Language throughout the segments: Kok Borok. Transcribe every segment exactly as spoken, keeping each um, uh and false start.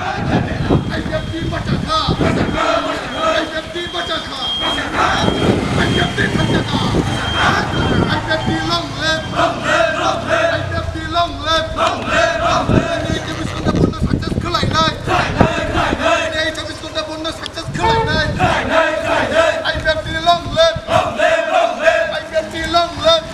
I P F T bachakha! I P F T bachakha! I P F T thangchakha! I P F T long live! I P F T long live! Chobbish ghonta bandh success khwlainai! Chobbish ghonta bandh success khwlainai! I P F T long live! I P F T long live!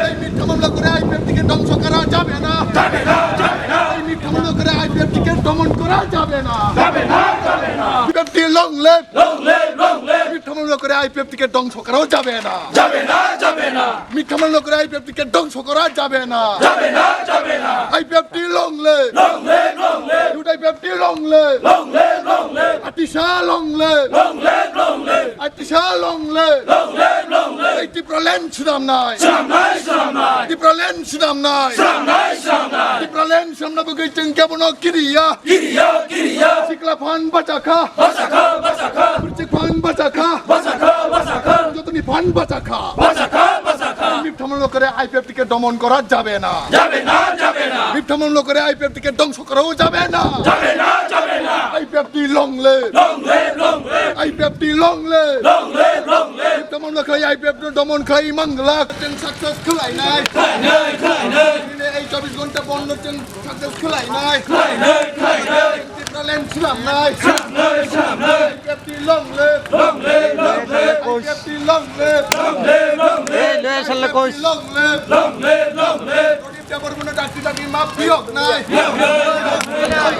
এই মিথ্যা মামলা করে আইপিএফটি কে ধ্বংস করা যাবে না। যাবে না, যাবে না। এই মিথ্যা মামলা করে আইপিএফটি কে দমন করা যাবে না। যাবে না, যাবে না। IPFT long live! Long live, long live! মিথ্যা মামলা করে আইপিএফটি কে ধ্বংস করাও যাবে না। যাবে না, যাবে না। মিথ্যা মামলা করে আইপিএফটি কে ধ্বংস করা যাবে না। যাবে না, যাবে না। IPFT long live! Long live, long live! Youth IPFT long live! Long live, long live! আতিশা long live! Long live, long live! Atisha long live! Long live, long live! Ei Tipraland swnamnai! Swnamnai, swnamnai! Tipraland swnamnai! Swnamnai, swnamnai! Tipraland swnamna bagwi chwng kebono kiriya! Kiriya, kiriya! Sikla phan bachakha! Bachakha, bachakha! Bwrwchwk phan bachakha! Bachakha, bachakha! Jotoni phan bachakha! Bachakha, bachakha! Miphtamal lokore IPFT কে দমন করা যাবে না! যাবে না, যাবে না! মিথ্যা মামলা করে আইপিএফটি কে ধ্বংস করাও যাবে না! যাবে না, যাবে না! IPFT long live! Long live, long live! IPFT long live! Long live, long live! মিথ্যা মামলা খাই আইপিএফটি দমন খাই মামলা chwng success khwlainai! Khwlainai, khwlainai! Bini ei চব্বিশ ঘন্টা বন্ধ chwng success khwlainai! Khwlainai, khwlainai! Tipraland swnamnai! Swnamnai, swnamnai! IPFT long live! Long live, long live! IPFT long live! Long live, long live! IPFT long live! Long live, long live!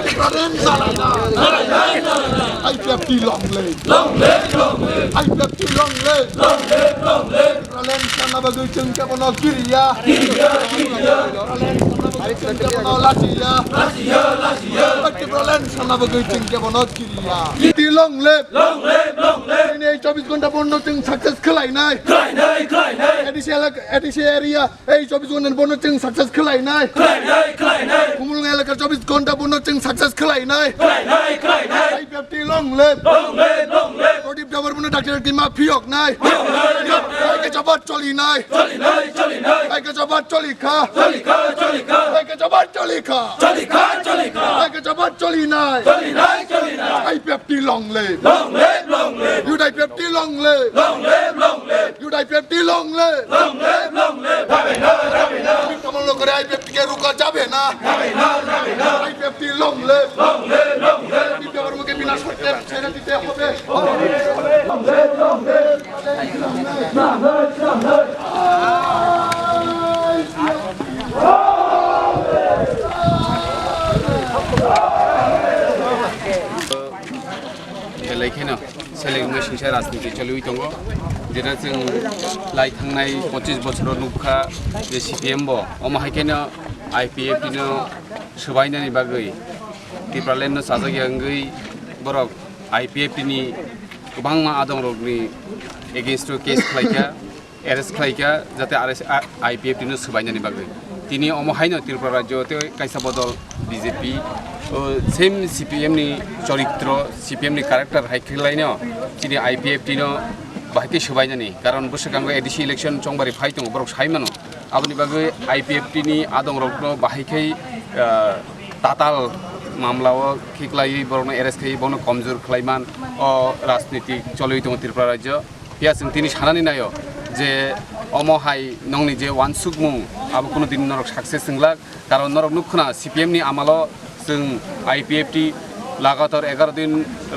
Tipraland swnamnai! IPFT long live! Long live, long live! IPFT long live! Long live, long live! Tipraland swnamna bagwi chwng kebono kiriya! Kiriya, kiriya! Tipraland swnamna bagwi chwng kebono lachiya! Lachiya, lachiya! Tipraland swnamna bagwi chwng kebono kiriya! Long live! Long live, long live! Bini ei চব্বিশ ঘন্টা বন্ধ chwng success khwlainai! Khwlainai, khwlainai! ADC এলাকা, ADC area, এই চব্বিশ ঘন্টা বন্ধ chwng success khwlainai! Khwlainai, khwlainai! Khumulwng এলাকার চব্বিশ ঘন্টা বন্ধ chwng success khwlainai! Khwlainai, khwlainai! IPFT long live! Long live, long live! প্রদীপ দেববর্মন ডাক্তার টিমা ফিয়ক নাই! Phiyoknai, phiyoknai! Aike chabat choli nai! Choli nai, choli nai! Aike chabat choli kha! Choli kha, choli kha! Aike chabat choli kha! Choli kha, choli kha! Aike chabat choli nai! Choli nai, choli nai! IPFT long live! Long live, long live! Youth IPFT long live! Long live, long live! Youth IPFT long live! Long live, long live! Jabe na, jabe na! মিথ্যা মামলা করে আইপিএফটি কে রুকা যাবে না! Jabe na, jabe na! IPFT long live! Long live, long live! বিপ্লবের মুখে বিনা শর্তে ছেড়ে দিতে হবে! Belai kheno seleng wngwi singsa rajniti choliwi tongo. Jeta chwng lai thangnai pochis bochoro nukha je C P M bo, omo hai kheno I P F T no swbainani bagwi Tipraland no chajak ya wngwi borok I P F T ni kwbangma adong rokni against o case khlaikha. Arrest khlaikha, jate arrest, a-, I P F T no swbainani bagwi. Tini omo haino Tripura rajyo tei kaisa bodol B J P, o, same C P M ni choritro, C P M ni character hai khe laino chini I P F T no bahai khe swbainani. Karon bwswkango A D C election chongbari phai tongo, borok sai mano. Aboni bagwi I P F T ni adong rokno bahai khe, ah, tatal mamla o khiklaiwi borokno arrest khai bono komjor khlaiman o rajnitik choliwi tongo Tripura rajyo. Phiya chwng tini sanani naio je omo hai nongni je uansukmung abo kunu din norok success wnglak, karon norok nukkhwna C P M ni amalo chwng I P F T lagatar egaroh din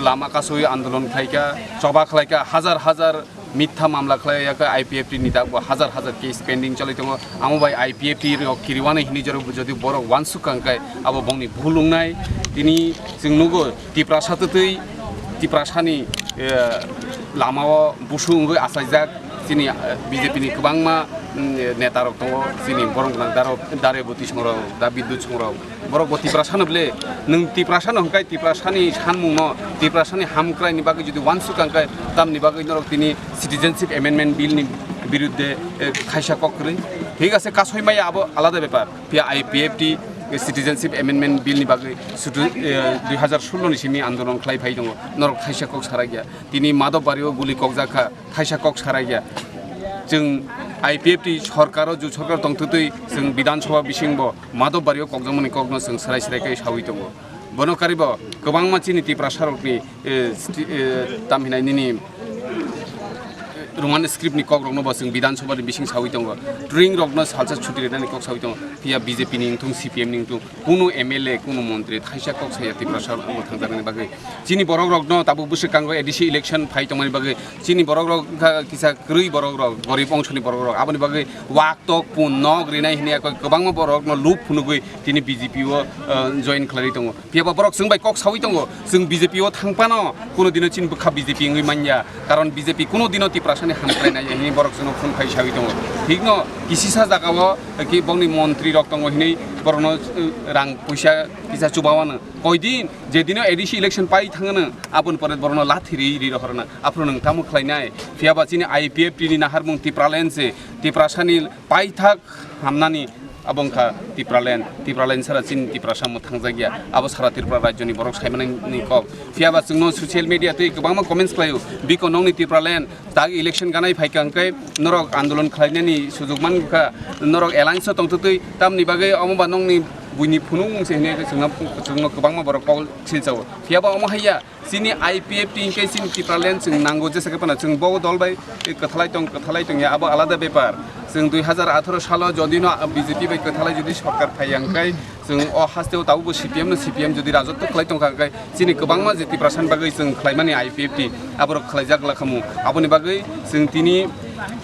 lama kasowi andolon khlaikha, choba khlaikha, hajar hajar mitha mamla khlaiya khe I P F T ni dakbo hajar hajar case pending choli tongo, amo bai I P F T rok kiriwani hini jora jodi borok uansukha hwnkhe abo bongni bhul wngnai. Tini chwng nugo Tiprasa twtwi Tiprasani, eh, lamao busu wngwi achaijak chini, eh, B J P ni kwbangma, mm, neta rok tongo, chini borok gwnang daro, Dareboti songrok, da Bidyut songrok. Borok bo Tiprasano bwle, nwng Tiprasano hwnkhe Tiprasani sanmungno, Tiprasani hamkraini bagwi jodi uansukha hwnkhe tamni bagwi norok tini Citizenship Amendment Bill ni birudde, eh, khaisa kok kwrwi. Thik ase, kasoi maya abo alada bepar. Phiya I P F T, eh, Citizenship Amendment Bill ni bagwi sudu, eh, dui hajar sullo ni simi andolon khlai phai tongo. Norok thaisa kok sarakya. Tini Madhobbario guli kokjak kha, thaisa kok sarakya. Chwng I P F T sorkaro, ju sorkar tongthwtwi chwng Bidhan Sabha bisingbo Madhobbario kokjakmani kokno chwng swrai swrai khe sawi tongo. Bono karibo kwbangma chini Tiprasa rokni, eh, sti-, eh, tam hinai nini, eh, Roman script ni kok rokno bo chwng Bidhan Sabha ni bising sawi tongo. Tring rokno salsa chuti rwnani kok sawi tongo. Phiya B J P ni wngthung, C P M ni wngthung, kunu M L A, kunu montri thaisa kok saya Tiprasa rok thangjaknani bagwi. Chini borok rokno tabuk bwswk kango A D C election phai tongmani bagwi. Chini borok rok wngkha kisa kwrwi borok rok, gorib ongsoni borok rok. Aboni bagwi wak tok pun nok rinai hinwi kwbangma borok no lub phunugwi tini B J P o, eh, join khlai tongo. Phiya ba borok chwng bai kok sawi tongo, chwng B J P o thang phano kuno dino chini bwkha B J P wngwi manya, karon B J P kuno dino Tiprasani hamkrai nai hinwi borok chwngno phone khai sawi tongo. Thikno kisisa jagao ki bongni montri rok tongo hinwi borokno, eh, rang puisa kisa chubawano. Koidin je dino A D C election pai thangano aboni pore borokno lathi ri ri rohorna aphuru nwng tamo khlainai. Phiya ba chini I P F T ni naharmung Tipraland se Tiprasani paithak hamnani abo wngkha Tipraland. Tipraland sara chini Tiprasa mwthangjakya. Abo sara Tripura rajyoni borok saimanani kok. Phiya ba chwngno social media twi kwbangma comments khlaio. Biko nongni Tipraland tak election ganai phaikha hwnkhe norok andolon khlainani sujukman wngkha. Norok alliance o tongtwtwi tamni bagwi omo ba nongni buini phunuk wngse hinwi chwngno, chwngno kwbangma borok kok silchao. Phiya ba omo haiya. Chini I P F T hinkhe chini Tipraland chwng nango jesa khe phano chwng bo dol bai kwthalai tong kwthalai tongya abo alada bepar. Chwng dui hazar atharo salo jodi no B J P bai kwthalai jodi sorkar phaiya hwnkhe chwng o haste o tabukbo C P M no C P M jodi rajotw khlai tongkha hwnkhe chini kwbangma je Tiprasani bagwi chwng khlaimani I P F T aborok khlaijak lakhamu. Aboni bagwi chwng tini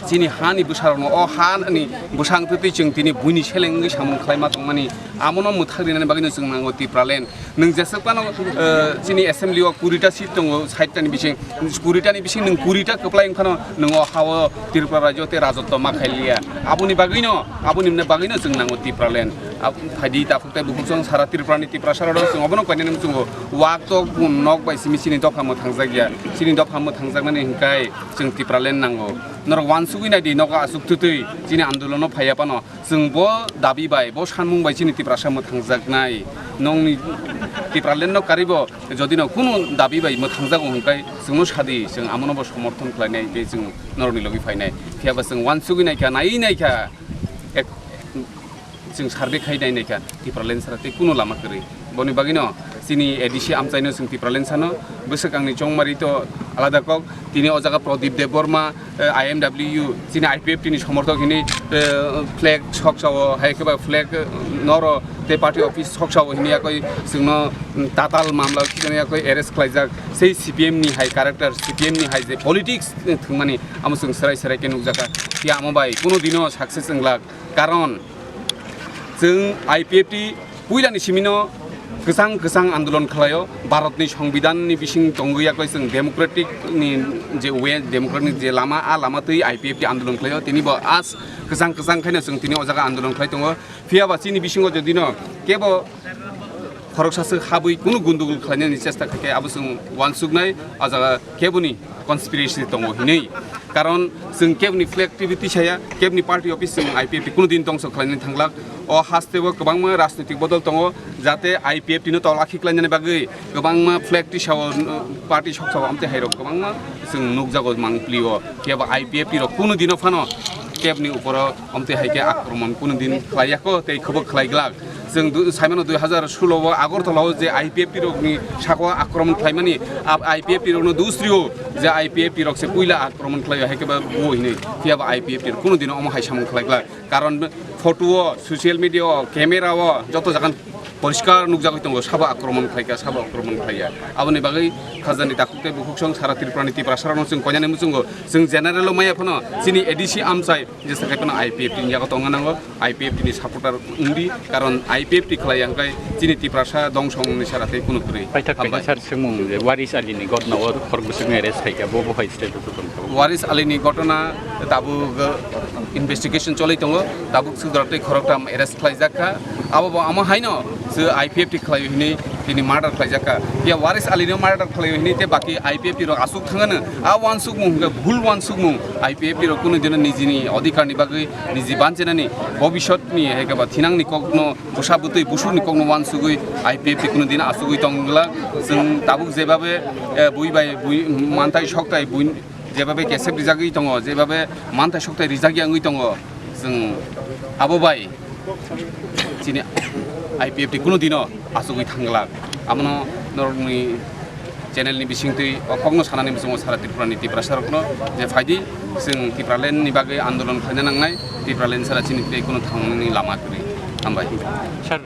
chini hani bwsarokno o hani bwsang twtwi chwng tini buini seleng wngwi samung khlaima tongmani amono mwthang rinani bagwino chwng nango Tipraland. Nwng jeswk phano, eh, chini assembly o kurita seat tongo, sait tani bising, kurita ni bising nwng kurita kwplai wng phano nwng o ha o Tripura rajyo tei rajotwo ma khai liya. Aboni bagwino, aboni bagwino chwng nango Tipraland. Ab-, phaidi takhuk tei bukhuk chwng sara Tripura ni Tiprasa rok chwng obono koinani chwng o wak tok bun nok bai simi chini dopha mwthang jak ya. Chini dopha mwthang jaknani hwnkhe chwng Tipraland nango. Norok wansugwi nai di nogo aswk twtwi chini andolon o phaiya phano. Chwng bo dabi bai, bo sanmung bai chini Tiprasa mwthangjaknai. Nongni Tipraland no karibo, jodi no kunu dabi bai mwthangjago hwnkhe chwngno sadi, chwng amono bo somorthon khlainai tei chwng norokni logi phainai. Phiya ba chwng wansugwi naikha, naiwi naikha, ek, chwng survey khai nai naikha, Tipraland sara tei kunu lama kwrwi. Boni bagwino chini A D C amchaino chwng Tipraland sano, bwswk angni chongmari to alada kok. Tini o jaga Pradip Debbarma, eh, I M W, chini I P F T ni somorthok hinwi, eh, flag soksao, hai khe ba flag, eh, noro tei party office soksao hinwi yakoi chwngno, mm, tatal mamla khiknwi yakoi arrest khlaijak. Sei C P M ni hai character, C P M ni hai je politics, eh, thwngmani amo chwng serai serai khe nukjakha. Phiya amo bai kunu dino success wnglak. Karon chwng I P F T puilani simino kwchang kwchang andolon khlaio, Bharatni Songbidanni bising tongwi yakoi chwng democratic ni je way, democratic ni je lama, a lama twi I P F T andolon khlaio, tini bo as kwchang kwchang khaino chwng tini o jaga andolon khlai tongo. Phiya ba chini bisingo jodi no kebo khoroksa swk habwi kunu gundugul khlainani chesta khaikhe abo chwng wansuknai, o jaga keboni conspiracy tongo hinwi. Karon chwng keboni flag T V tisaya, keboni party office chwng I P F T kunu din dongso khlainani thanglak. O haste o kwbangma rajnitik bodol tongo, jate I P F T no tolakhi khlainani bagwi kwbangma flag tisao, party soksao amtwi hairok kwbangma chwng nukjago mangpli o. Kebo I P F T rok kunu dino phano keboni uporo amtwi hai khe akromon kunu din khlaiya ko tei khobok khlai glak. Chwng du-, saimano dui hazar solo o Agartala o je I P F T rokni sako akromon khlaimani, ab-, I P F T rokno dusrio je I P F T rok se puila akromon khlaio hai khe ba bo hinwi. Phiya ba I P F T rok kunu dino omo hai samung khlai glak. Karon photo o, social media o, camera o joto jagan poriskar nukjagwi tongo, sabo akromon khlaikha, sabo akromon khlaiya. Aboni bagwi khajani takhuk tei bukhuk song sara Tripura ni Tiprasa rokno chwng koinani muchungo. Chwng general o maya phano chini A D C amchai jesa khai phano I P F T ni yago tongna nango, I P F T ni supporter wngdi, karon I P F T khlai yang khai chini Tiprasa dongso wngni sara tei kunu kwrwi. Paithak Hambai. Kaisa sar swngmung je Waris Ali ni gotna o khorok bwswk ni arrest khaikha, bo bo hai status o tongkha. Waris Ali ni gotna tabuk, uh, investigation choli tongo, tabuk sudra tei khoroktham arrest khlaijak kha. Abo bo amo haino se I P F T khlaio hinwi tini murder khlaijak kha. Ya Waris Ali no murder khlaio hinwi te baki I P F T rok asuk thangano. A wansukmung hwnkhe bhul wansukmung. I P F T rok kunu dino nijini odhikar ni bagwi niji banchinani bobisot ni hai khe ba thinang ni kok no bwsa bwtwi busuk ni kok no wansugwi I P F T kunu dino asugwi tong glak. Chwng tabuk jebabe, eh, bui bai bui mantai soktai bui jebabe kesep rijagwi tongo, jebabe mantai soktai rijagya wngwi tongo. Chwng abo bai chini I P F T kunu dino asugwi thang glak. Abono norokni channel ni bisingtwi o kokno sanani muchungo sara Tripura ni Tiprasa rokno je phaidi chwng Tipraland ni bagwi andolon khlaina nangnai, Tipraland sara chini tei kuno thangmani lama kwrwi. Hambai. Sir,